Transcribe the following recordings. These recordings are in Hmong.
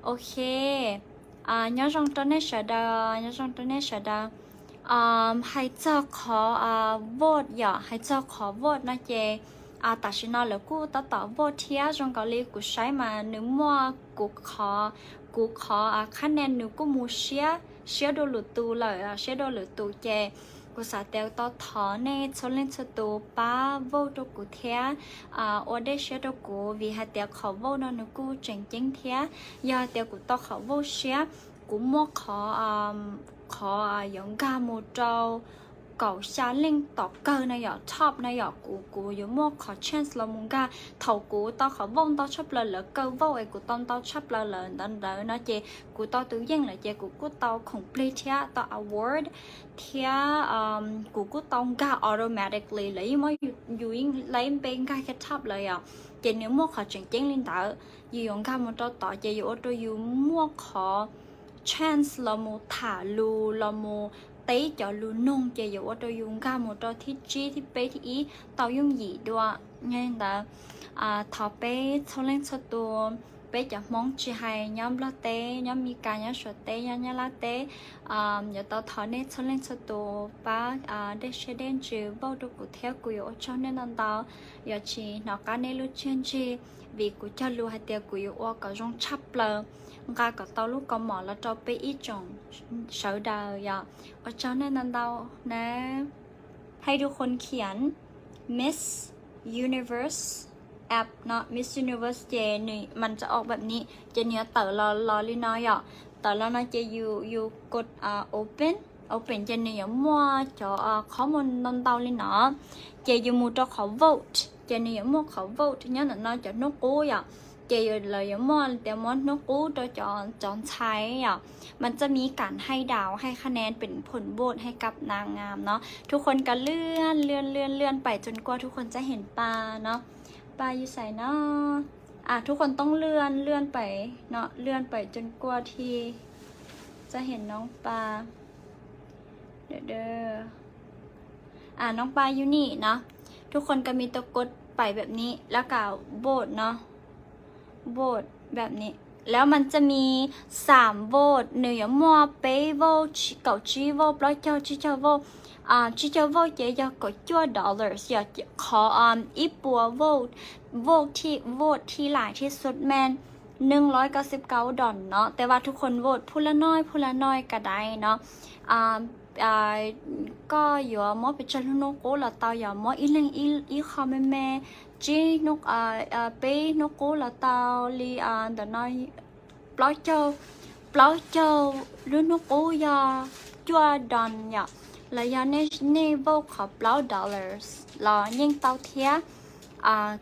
Ok, nyob zoo rau nej sawv daws, nyob zoo rau nej sawv daws. Hais txog qhov vote yom, hais txog qhov vote no ces tam sim no lawv kuj tab tom vote thiab. Zoo nkaus li kuv saib mas nws muaj kuv qhov, kuv qhov qhab nen nws kuj mus siab, siab dua lwm tus lawm, siab dua lwm tus ces kuv xav tias tau thov nej txhua leej txhua tus pab vote rau kuv thiab ua dej siab rau kuv, vim hais tias qhov vote no nws kuj tseem ceeb thiab. Yog hais tias kuv tau qhov vote siab, kuv muaj qhov, qhov yuav nkag mus rau kaum xya leej tom kawg no yom, top no yom, kuv, kuv yuav muaj qhov chance los mus nkag. Thaum kuv tau qhov vote ntau tshaj plaws, lawv kaw vote es kuv tau ntau tshaj plaws lawm ntawd ntawd no ces kuv tau tus yeej lawm ces kuv kuj tau khoom plig thiab tau award thiab kuv kuj tau nkag automatically, lawv yeej muab yus, yus yeej laib npe nkag kiag top lawm yom. Ces nws muaj qhov tseem ceeb li ntawd, yus yuav nkag mus rau tod ces yuav ua rau yus muaj qhov chance los mus tham lus, los mus teb cov lus noog ces yuav ua rau yus nkag mus rau thib tsib, thib peb, thib ib tau yooj yim dua. Yog li ntawd, thov peb txhua leej txhua tus, peb cov Hmoob tsis hais nyob Nplog teb, nyob Mes Kas, nyob Suav teb, nyob Nyab Laj teb, yuav tau thov nej txhua leej txhua tus pab dej siab dej ntsws vote rau kuv thiab kuv yuav ua tsaug nej ntau ntau. Yuav tsis hnov qab nej lub txiaj ntsig, vim kuv cog lus hais tias kuv yuav ua kom zoo tshaj plaws, nqa kom tau lub kaus mom los rau peb ib tsoom sawv daws yom. Ua tsaug nej ntau ntau na. ให้ทุกคนเขียน Miss Universe app no, Miss Universe ces nws, man tsa o pab ni, ces nws yuav tawm los, los li no yom. Tawm los no ces yus, yus kod open, open ces nws yuav muaj cov qhov muaj ntau ntau li no. Ces yus mus rau qhov vote, ces nws yuav muaj qhov vote nyob ntawm no cov hnub qub yom. Ces lawv yuav muaj tias muab hnub qub rau cov, cov ntxhais yom. มันจะมีการให้เดา ให้คะแนนเป็นผลโหวตให้กับนางงามเนาะ ทุกคนก็เลื่อนเลื่อนเลื่อนเลื่อนไปจนกว่าทุกคนจะเห็นปลาเนาะ ปลาอยู่ไสเนาะ อ่ะ ทุกคนต้องเลื่อนเลื่อนไปเนาะ เลื่อนไปจนกว่าที่จะเห็นน้องปลา เดี๋ยวเด้อ อ่า น้องปลาอยู่นี่เนาะ ทุกคนก็มีตัวกดไปแบบนี้ แล้วก็โหวตเนาะ โหวตแบบนี้ แล้วมันจะมีสามโหวต nws yuav muaj peb vote, kaum tsib vote, plaub caug, tsib caug vote. Tsib caug vote ces yog kaum cuaj dollars, yog qhov ib puas vote, vote ที่ vote ที่หลายที่สุด แม่น หนึ่งร้อยเก้าสิบเก้าดอลเนาะ แต่ว่าทุกคนโหวตผู้ละน้อย ผู้ละน้อยก็ได้เนาะ koj yuav muab pes tsawg lub hnub qub los tau, yog muab ib leeg ib qho me me, tsib hnub, peb hnub qub los tau li ntawm no, plaub caug, plaub caug lub hnub qub yog cuaj dol yom, los yog nej vote qhov plaub dollars los yeej tau thiab.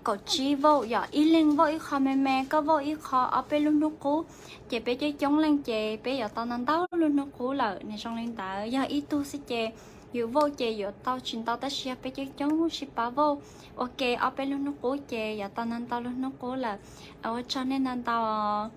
Kaum tsib vote yom, ib leeg vote ib qho me me, koj vote ib qho ob peb lub hnub qub, ces peb coob coob leej ces peb yuav tau ntau ntau lub hnub qub lawm. Nws zoo li ntawd, yog ib tug xwb ces yus vote ces yuav tau tsis ntau, tab sis yog peb coob coob sib pab vote ua ke ob peb lub hnub qub ces yuav tau ntau ntau lub hnub qub lawm. Ua tsaug nej ntau ntau.